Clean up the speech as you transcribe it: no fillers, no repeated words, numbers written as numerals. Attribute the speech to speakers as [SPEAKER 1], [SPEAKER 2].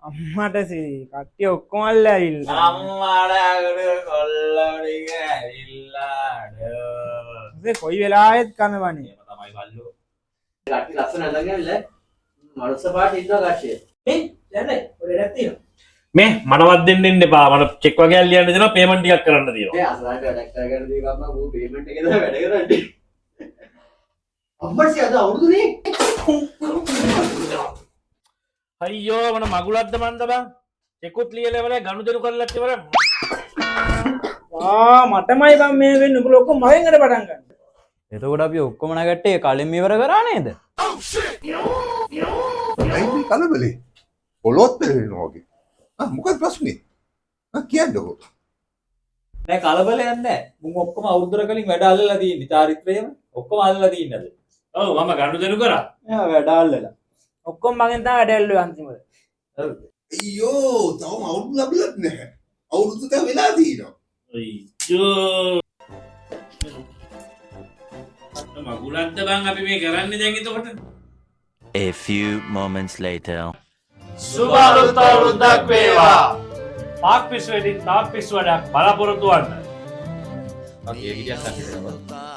[SPEAKER 1] අම්මට සිරි, කට්ටිය ඔක්කොම අල්ල ඇවිල්ලා.
[SPEAKER 2] අම්මාට අගට කොල්ල ටික ඇවිල්ලා අඩෝ.
[SPEAKER 1] කොයි වෙලාවෙත් කන බනේ.
[SPEAKER 2] එහෙම තමයි බල්ලෝ.
[SPEAKER 3] කට්ටිය ලස්සන ඇඳගෙන ඇවිල්ලා මනුස්ස පාට ඉන්නවා කට්ටිය.
[SPEAKER 1] මේ දැන් ඔය ලෙඩක් තියෙනවා.
[SPEAKER 4] මේ මටවත් දෙන්න එන්න එපා. මට චෙක් වගේක් ලියන්න දෙනවා, පේමන්ට් ටිකක් කරන්න තියෙනවා.
[SPEAKER 3] මේ අසරන්ට වැඩක් කරගෙන දීපන් මම ඌ පේමන්ට් එකේ තමයි වැඩ කරන්නේ. අම්මට අද අවුරුදුනේ.
[SPEAKER 4] අයියෝ, මොන මගුලක්ද මන්ද බං. චෙකුත් ලියලා ඉවරයි, ගනුදෙනු කරලත් ඉවරයි.
[SPEAKER 1] වා, මටමයි බං මේ වෙන්නේ. උඹලා ඔක්කොම මගෙන් අර පටන් ගන්න.
[SPEAKER 5] එතකොට අපි ඔක්කොම නගට්ටේ කලින් ඉවර කරා නේද?
[SPEAKER 6] ඇයි මේ කලබලේ? පොළොත් පෙරලෙනවා වගේ. ආ, මොකද ප්‍රශ්නේ? ආ, කියන්නකෝ.
[SPEAKER 2] නෑ, කලබලයක් නෑ. මුන් ඔක්කොම අවුරුද්දට කලින් වැඩ අල්ලලා තියෙන්නේ. චාරිත්‍රයම ඔක්කොම අල්ලලා තියෙන්නේ අද.
[SPEAKER 4] ඔව්, මම ගනුදෙනු කරා.
[SPEAKER 5] එයා වැඩ අල්ලලා.
[SPEAKER 1] ඔක්කොම මගෙන් තමයි වැඩ ඇල්ලුවේ අන්තිමට.
[SPEAKER 6] අයියෝ, තවම අවුරුදු ලැබිලත් නැහැ. අවුරුදු තව වෙලා තියෙනවා.
[SPEAKER 4] අයියෝ, මගුලක්ද බං අපි මේ කරන්නේ දැන් එතකොට?
[SPEAKER 7] A few moments later.
[SPEAKER 4] සුබ අලුත් අවුරුද්දක් වේවා. පාක් පිස්සු වෙඩින් තාක් පිස්සු වැඩක් බලාපොරොත්තු වන්න.
[SPEAKER 2] මගේ ගෙඩියක් ගන්න.